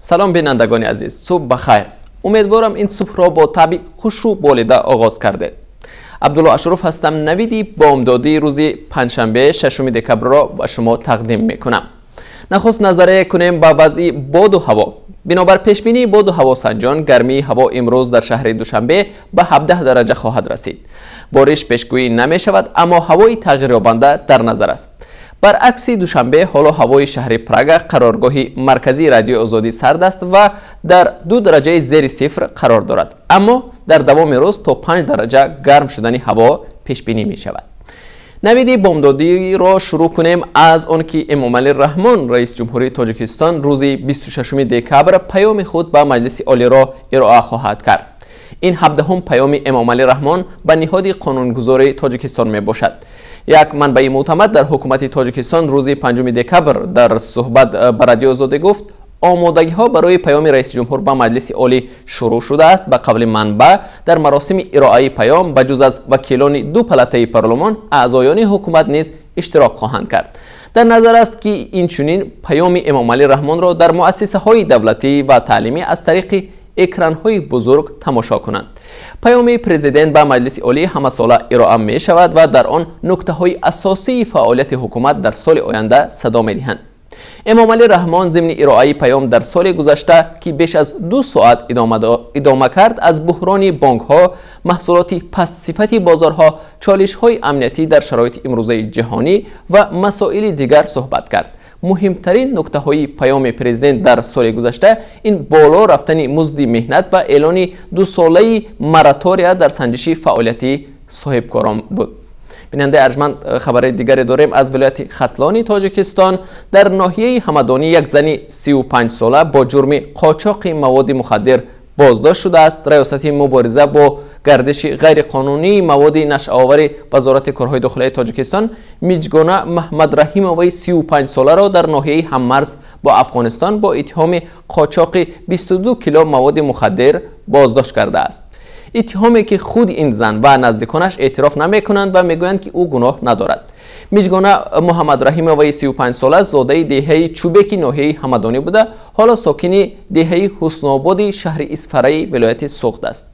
Салом, бинандагони азиз, субҳ бахайр. Умедворам, ин субҳро бо табъи хушу болида оғоз кардед. Абдулло Ашуров ҳастам. Навиди бомдодии рӯзи панҷшанбе, 6 декабрро ба шумо тақдим мекунам. Нахуст назаре кунем ба вазъи боду ҳаво. Бинобар пешбинии боду ҳавосанҷон, гармии ҳаво имрӯз дар шаҳри Душанбе ба 17 дараҷа хоҳад расид. Бориш пешгӯӣ намешавад, аммо ҳавои тағйирёбанда дар назар аст. Баръакси Душанбе, ҳоло ҳавои шаҳри Прага, қароргоҳи марказии Радиои Озодӣ, сард аст ва дар 2 дараҷаи зери сифр қарор дорад, аммо дар давоми рӯз то 5 дараҷа гарм шудани ҳаво пешбинӣ мешавад. Навиди бомдодиро шурӯъ кунем аз он ки Эмомалӣ Раҳмон, раиси ҷумҳурии Тоҷикистон, рӯзи 26 декабр паёми худ ба Маҷлиси Олиро ироа хоҳад кард. Ин 17-ум паёми Эмомалӣ Раҳмон ба ниҳоди қонунгузори Тоҷикистон мебошад. Як манбаи мӯътамад дар ҳукумати Тоҷикистон рӯзи 5 декабр дар суҳбат ба Радиои Озодӣ гуфт, омодагиҳо барои паёми раиси ҷумҳур ба Маҷлиси Олӣ шурӯъ шудааст. Ба қавли манбаъ, дар маросими ироаи паём ба ҷуз аз вакилони ду палатаи парлумон, аъзоёни ҳукумат низ иштирок хоҳанд кард. Дар назар аст, ки инчунин паёми Эмомалӣ Раҳмонро дар муассисаҳои давлатӣ ва таълимӣ аз тариқи экранҳои бузург тамошо кунанд. Паёми президент ба Маҷлиси Олӣ ҳамасола ироа мешавад ва дар он нуктаҳои асосии фаъолияти ҳукумат дар соли оянда садо медиҳанд. Эмомалӣ Раҳмон зимни ироаи паём дар соли гузашта, ки беш аз 2 соат идома кард, аз буҳрони бонкҳо, маҳсулоти пастсифати бозорҳо, чолишҳои амниятӣ дар шароити имрӯзаи ҷаҳонӣ ва масоили дигар суҳбат кард. Муҳимтарин нуктаҳои паёми президент дар соли гузашта ин боло рафтани музди меҳнат ва эълони дусолаи моратория дар санҷиши фаъолияти соҳибкорон буд. Бинандаи арҷманд, хабари дигаре дорем аз вилояти Хатлони Тоҷикистон. Дар ноҳияи Ҳамадонӣ як зани 35сола бо ҷурми қочоқи маводи мухаддир боздошт шудааст. Раёсати мубориза бо гардиши ғайриқонунии маводи нашъаовари Вазорати корҳои дохилаи Тоҷикистон Миҷгона Маҳмадраҳимоваи 35соларо дар ноҳияи ҳаммарз бо Афғонистон бо иттиҳоми қочоқи 22 кило маводи мухаддир боздошт кардааст, иттиҳоме ки худ ин зан ва наздиконаш эътироф намекунанд ва мегӯянд, ки ӯ гуноҳ надорад. Миҷгона Муҳаммадраҳимоваи 35сола зодаи деҳаи Чӯбеки ноҳияи Ҳамадонӣ буда, ҳоло сокини деҳаи Ҳуснободи шаҳри Исфараи вилояти Суғд аст.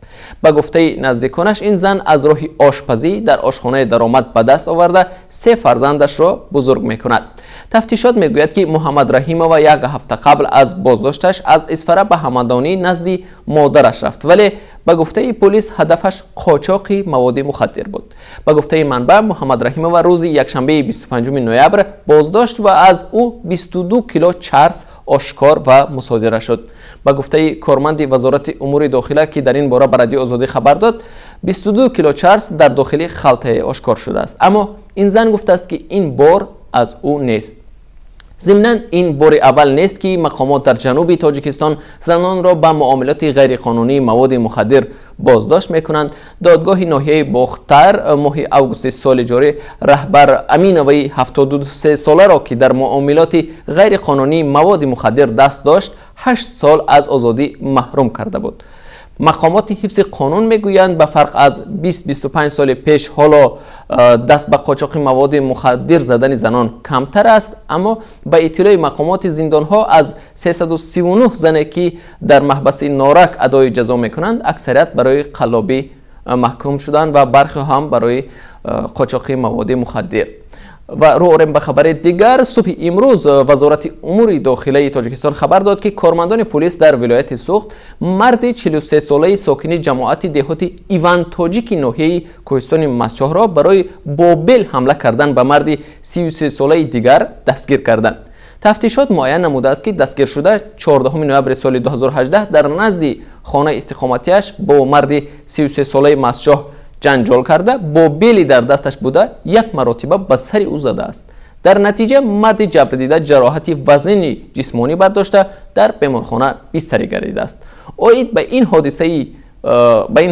Ба гуфтаи наздиконаш, ин зан аз роҳи ошпазӣ дар ошхонаи даромад ба даст оварда, се фарзандашро бузург мекунад. Тафтишот мегӯяд, ки Муҳаммадраҳимова як ҳафта қабл аз боздошташ аз Исфара ба Ҳамадонӣ назди модараш рафт, вале ба гуфтаи полис ҳадафаш қочоқи маводи мухаддир буд. Ба гуфтаи манбаъ, Муҳаммадраҳимова рӯзи якшанбеи 25 ноябр боздошт ва аз ӯ 22 кило чарс ошкор ва мусодира шуд. Ба гуфтаи корманди Вазорати умури дохила, ки дар ин бора ба Радиои Озодӣ хабар дод, 22 кило чарс дар дохили халтае ошкор шудааст, аммо ин зан гуфтааст, ки ин бор аз ӯ нест. Зимнан, ин бори аввал нест, ки мақомот дар ҷануби Тоҷикистон занонро ба муомилоти ғайриқонунии маводи мухаддир боздошт мекунанд. Додгоҳи ноҳияи Бохтар моҳи августи соли ҷорӣ Раҳбар Аминоваи 73соларо, ки дар муомилоти ғайриқонунии маводи мухаддир даст дошт, 8 сол аз озодӣ маҳрум карда буд. Мақомоти ҳифзи қонун мегӯянд, ба фарқ аз 20-25 соли пеш, ҳоло даст ба қочоқи маводи мухаддир задани занон камтар аст. Аммо ба иттилои мақомоти зиндонҳо, аз 339 зане, ки дар маҳбаси Норак адои ҷазо мекунанд, аксарият барои қаллобӣ маҳкум шуданд ва бархе ҳам барои қочоқи маводи мухаддир. Ва рӯ орем ба хабари дигар. Субҳи имрӯз Вазорати умури дохилаи Тоҷикистон хабар дод, ки кормандони полис дар вилояти Суғд марди 43солаи сокини ҷамоати деҳоти Ивантоҷики ноҳияи Кӯҳистони Мастчоҳро барои бо бел ҳамла кардан ба марди 33солаи дигар дастгир карданд. Тафтишот муайян намудааст, ки дастгиршуда 14 ноябри соли 2018 дар назди хонаи истиқоматиаш бо марди 33солаи Мастчоҳ ҷанҷол карда, бо бели дар дасташ буда як маротиба ба сари ӯ задааст. Дар натиҷа марди ҷабрдида ҷароҳати вазнини ҷисмонӣ бардошта, дар беморхона бистарӣ гардидааст. Оид ба ин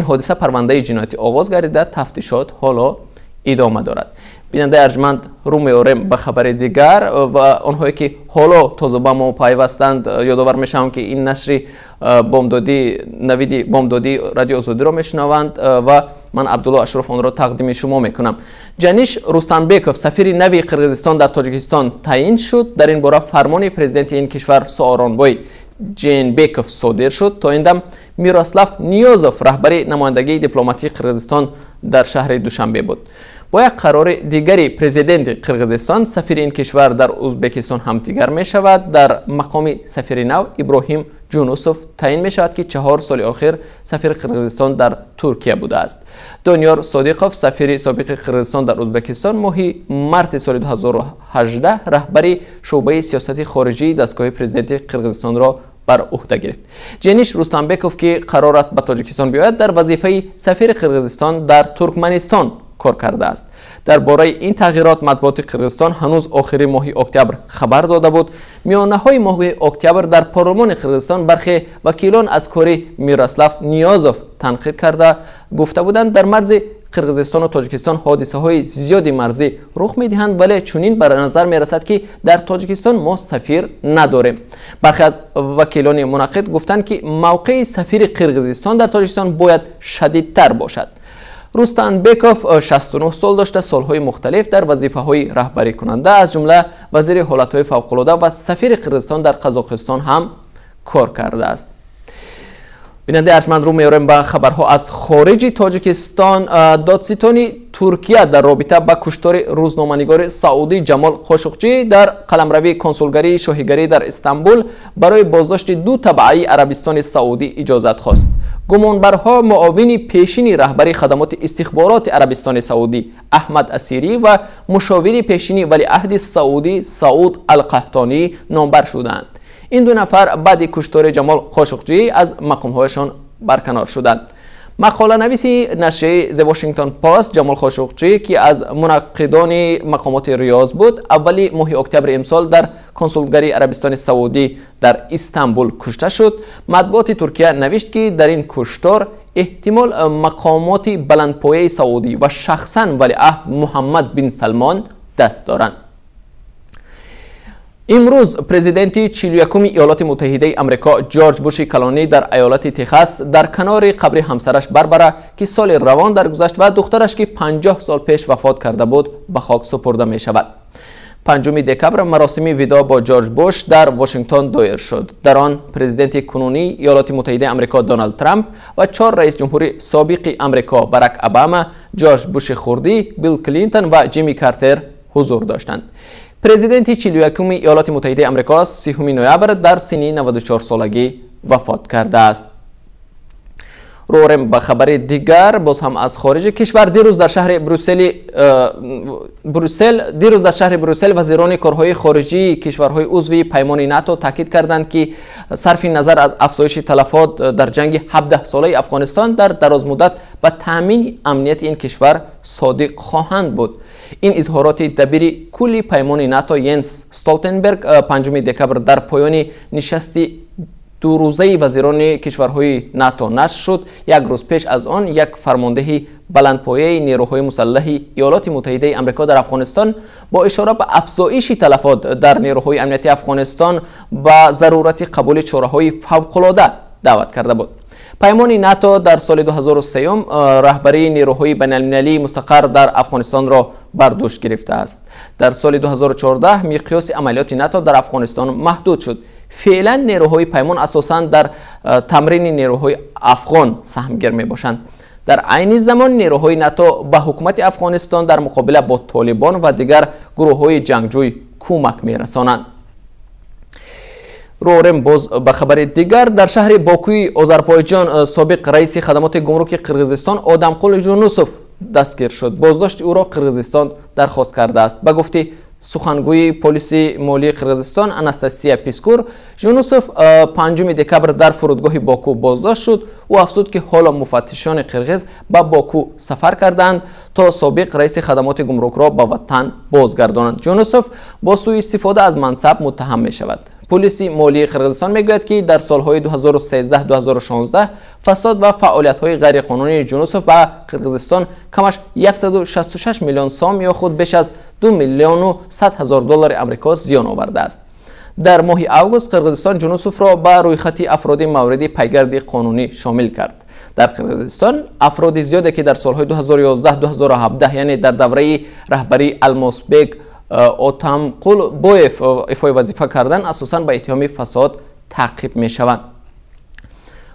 ҳодиса парвандаи ҷиноятӣ оғоз гардида, тафтишот ҳоло идома дорад. Бинандаи арҷманд, рӯ меорем ба хабари дигар ва онҳое, ки ҳоло тоза ба мо пайвастанд, ёдовар мешавам, ки ин нашри бомдодӣ, навиди бомдодии Радиои Озодиро мешунаванд ва ман, Абдулло Ашроф, онро тақдими шумо мекунам. Ҷаниш Рустанбеков сафири нави Қирғизистон дар Тоҷикистон таъин шуд. Дар ин бора фармони президенти ин кишвар Сооронбой Жээнбеков содир шуд. То ин дам Мирослав Ниёзов раҳбари намояндагии дипломатии Қирғизистон дар шаҳри Душанбе буд. Бо як қарори дигари президенти Қирғизистон сафири ин кишвар дар Узбекистон ҳам дигар мешавад. Дар мақоми сафири нав Иброҳим Ҷунусов таъин мешавад, ки 4 соли охир сафири Қирғизистон дар Туркия будааст. Дониёр Содиқов, сафири собиқи Қирғизистон дар Узбекистон, моҳи марти соли 2018 раҳбари шӯъбаи сиёсати хориҷии дастгоҳи президенти Қирғизистонро бар уҳда гирифт. Жениш Рустамбеков, ки қарор аст ба Тоҷикистон биёяд, дар вазифаи сафири Қирғизистон дар Туркманистон кор кардааст. Дар бораи ин тағйирот матбуоти Қирғизистон ҳанӯз охири моҳи октябр хабар дода буд. Миёнаҳои моҳи октябр дар парлумони Қирғизистон бархе вакилон аз кори Мирослав Ниёзов танқид карда гуфта буданд, дар марзи Қирғизистону Тоҷикистон ҳодисаҳои зиёди марзӣ рух медиҳанд, вале чунин ба назар мерасад, ки дар Тоҷикистон мо сафир надорем. Бархе аз вакилони мунаққид гуфтанд, ки мавқеи сафири Қирғизистон дар Тоҷикистон бояд шадидтар бошад. Рустанбеков 69 сол дошта, солҳои мухталиф дар вазифаҳои раҳбарикунанда, аз ҷумла вазири ҳолатҳои фавқулода ва сафири Қирғизистон дар Қазоқистон ҳам кор кардааст. Бинандаи арҷманд, рӯ меорем ба хабарҳо аз хориҷи Тоҷикистон. Додситони Туркия дар робита ба куштори рӯзноманигори саудӣ Ҷамол Қошуқчӣ дар қаламрави консулгарии шоҳигарӣ дар Истанбул барои боздошти ду табаъаи Арабистони Саудӣ иҷозат хост. Гумонбарҳо муовини пешини раҳбари хадамоти истихбороти Арабистони Саудӣ Аҳмад Асирӣ ва мушовири пешини валиаҳди саудӣ Сауд Алқаҳтонӣ номбар шуданд. Ин ду нафар баъди куштори Ҷамол Қошуқҷӣ аз мақомҳояшон барканор шуданд. Мақоланависи нашрияи The Washington Post Ҷамол Хошуқчӣ, ки аз мунаққидони мақомоти Риёз буд, аввали моҳи октябри имсол дар консулгарии Арабистони Саудӣ дар Истанбул кушта шуд. Матбуоти Туркия навишт, ки дар ин куштор эҳтимол мақомоти баландпояи саудӣ ва шахсан валиаҳд Муҳаммад бин Салмон даст доранд. Имрӯз президенти 41-уми Иёлоти Муттаҳидаи Амрико Ҷорҷ Буши калонӣ дар айолати Техас дар канори қабри ҳамсараш Барбара, ки соли равон даргузашт, ва духтараш, ки 50 сол пеш вафот карда буд, ба хок супурда мешавад. 5 декабр маросими видоъ бо Ҷорҷ Буш дар Вашингтон доир шуд. Дар он президенти кунунии Иёлоти Муттаҳидаи Амрико Доналд Трамп ва чор раис ҷумҳури собиқи Амрико Барак Обама, Ҷорҷ Буши хурдӣ, Билл Клинтон ва Ҷимми Картер ҳузур доштанд. Президенти 41-уми Иёлоти Муттаҳидаи Амрико 30 ноябр дар синни 94 солагӣ вафот кардааст. Рӯ ба хабари дигар, боз ҳам аз хориҷи кишвар. Дирӯз дар шаҳри Брюссел вазирони корҳои хориҷии кишварҳои узви паймони НАТО таъкид карданд, ки сарфи назар аз афзоиши талафот дар ҷанги 17-солаи Афғонистон, дар дарозмуддат ба таъмини амнияти ин кишвар содиқ хоҳанд буд. Ин изҳороти дабири кулли паймони НАТО Йенс Столтенберг 5 декабр дар поёни нишасти дурӯзаи вазирони кишварҳои НАТО нашр шуд. Як рӯз пеш аз он як фармондеҳи баландпояи нерӯҳои мусаллаҳи Иёлоти Муттаҳидаи Амрико дар Афғонистон бо ишора ба афзоиши талафот дар нерӯҳои амнияти Афғонистон ба зарурати қабули чораҳои фавқулода даъват карда буд. Паймони НАТО дар соли 2003 раҳбарии нерӯҳои байналмилалии мустақар дар Афғонистонро бар дӯш гирифтааст. Дар соли 2014 миқёси амалиёти НАТО дар Афғонистон маҳдуд шуд. Феълан нерӯҳои паймон асосан дар тамрини нерӯҳои афғон саҳмгир мебошанд. Дар айни замон нерӯҳои НАТО ба ҳукумати Афғонистон дар муқобила бо Толибон ва дигар гурӯҳҳои ҷангҷӯй кӯмак мерасонанд. Рӯ боз ба хабари дигар. Дар шаҳри Бокуи Озарбойҷон собиқ раиси хадамоти гумруки Қирғизистон Одамкул Жунусов дастгир шуд. Боздошти ӯро Қирғизистон дархост кардааст. Ба гуфти сухангӯи полиси молии Қирғизистон Анастасия Пискур, Жунусов 5 декабр дар фурудгоҳи Боку боздошт шуд. Ӯ афзуд, ки ҳоло муфаттишони қирғиз ба Боку сафар карданд, то собиқ раиси хадамоти гумрукро ба ватан бозгардонанд. Жунусов бо сӯистифода аз мансаб муттаҳам мешавад. Полиси молии Қирғизистон мегӯяд, ки дар солҳои 2013-2016 фасод ва фаъолиятҳои ғайриқонунии Ҷунусов ба Қирғизистон камаш 166 миллион сом ё худ беш аз 2 миллиону 100 ҳазор доллари Амрико зиён овардааст. Дар моҳи август Қирғизистон Ҷунусовро ба рӯйхати афроди мавриди пайгарди қонунӣ шомил кард. Дар Қирғизистон афроди зиёде, ки дар солҳои 2011-2017, яъне дар давраи раҳбарии Алмосбек Отамқулбоев ифои вазифа кардан, асосан ба иттиҳоми фасод таъқиб мешаванд.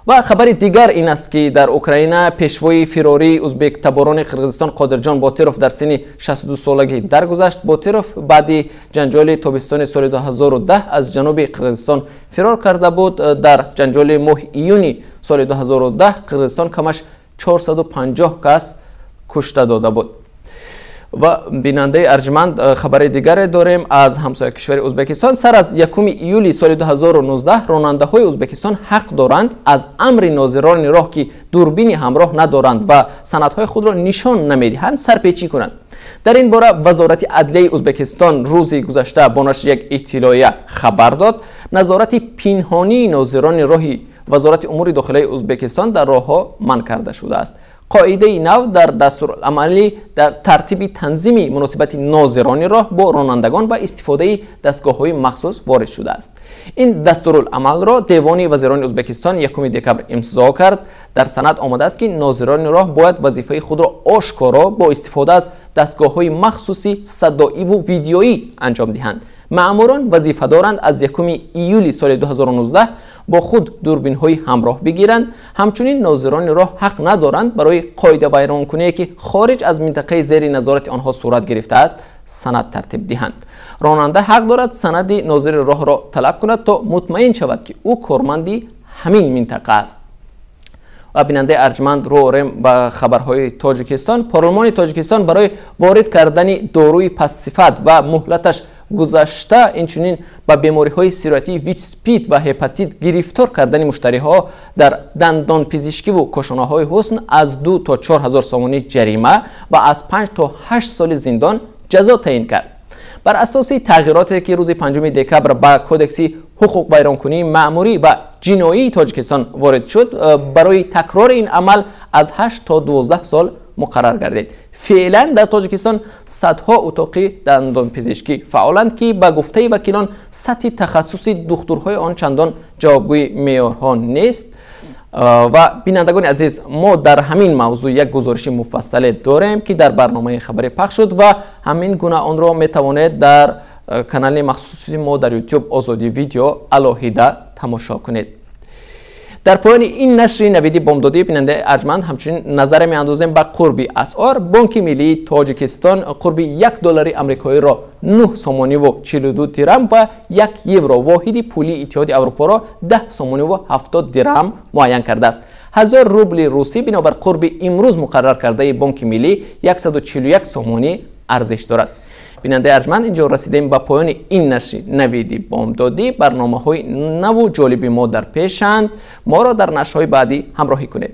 Ва хабари дигар ин аст, ки дар Украина пешвои фирории узбектаборони Қирғизистон Қодирҷон Ботиров дар синни 62 солагӣ даргузашт. Ботиров баъди ҷанҷоли тобистони соли 2010 аз ҷануби Қирғизистон фирор карда буд. Дар ҷанҷоли моҳи июни соли 2010 Қирғизистон камаш 450 кас кушта дода буд. Ва бинандаи арҷманд, хабари дигаре дорем аз ҳамсоя кишвари Узбекистон. Сар аз 1 июли соли 2019 ронандаҳои Узбекистон ҳақ доранд аз амри нозирони роҳ, ки дурбини ҳамроҳ надоранд ва санадҳои худро нишон намедиҳанд, сарпечӣ кунанд. Дар ин бора Вазорати адлияи Узбекистон рӯзи гузашта бо нашри як иттилоия хабар дод. Назорати пинҳонии нозирони роҳи Вазорати умури дохилаи Узбекистон дар роҳҳо манъ карда шудааст. Қоидаи нав дар дастурамали дар тартиби танзими муносибати нозирони роҳ бо ронандагон ва истифодаи дастгоҳҳои махсус ворид шудааст. Ин дастуруламалро Девони вазирони Узбекистон 1 декабр имзо кард. Дар санад омадааст, ки нозирони роҳ бояд вазифаи худро ошкоро бо истифода аз дастгоҳҳои махсуси садоиву видеоӣ анҷом диҳанд. Маъмурон вазифа доранд аз 1 июли соли 2019 бо худ дурбинҳои ҳамроҳ бигиранд. Ҳамчунин нозирони роҳ ҳақ надоранд барои қоидавайронкуние, ки хориҷ аз минтақаи зери назорати онҳо сурат гирифтааст, санад тартиб диҳанд. Ронанда ҳақ дорад санади нозири роҳро талаб кунад, то мутмаин шавад, ки ӯ корманди ҳамин минтақа аст. Ва бинандаи арҷманд, рӯ орем ба хабарҳои Тоҷикистон. Парлумони Тоҷикистон барои ворид кардани доруи пастсифат ва муҳлаташ гузашта, инчунин ба бемориҳои сироятии ВИЧ, СПИД ва ҳепатит гирифтор кардани муштариҳо дар дандонпизишкиву кошонаҳои ҳусн аз 2 то 4 ҳазор сомонӣ ҷарима ва аз 5 то 8 соли зиндон ҷазо таъин кард. Бар асоси тағйироте, ки рӯзи 5 декабр ба Кодекси ҳуқуқвайронкунии маъмурӣ ва ҷиноии Тоҷикистон ворид шуд, барои такрори ин амал аз 8 то 12 сол муқаррар гардид. Феълан дар Тоҷикистон садҳо утоқи дандонпизишкӣ фаъоланд, ки ба гуфтаи вакилон сатҳи тахассуси духтурҳои он чандон ҷавобгӯи меъёрҳо нест. Ва бинандагони азиз, мо дар ҳамин мавзӯъ як гузориши муфассале дорем, ки дар барномаи хабарӣ пахш шуд, ва ҳамин гуна онро метавонед дар канали махсуси мо дар Ютуб «Озодӣ видео» алоҳида тамошо кунед. Дар поёни ин нашри «Навиди бомдодӣ», бинандаи арҷманд, ҳамчунин назаре меандозем ба қурби асъор. Бонки миллии Тоҷикистон қурби 1 доллари амрикоиро 9 сомониву 42 дирам ва 1 евро, воҳиди пулии Иттиҳоди Аврупоро, 10 сомониву 70 дирам муайян кардааст. 1000 рубли русӣ бинобар қурби имрӯз муқаррар кардаи Бонки миллӣ 141 сомонӣ арзиш дорад. Бинандаи арҷманд, инҷо расидем ба поёни ин нашри «Навиди бомдодӣ». Барномаҳои наву ҷолиби мо дар пешанд. Моро дар нашрҳои баъдӣ ҳамроҳӣ кунед.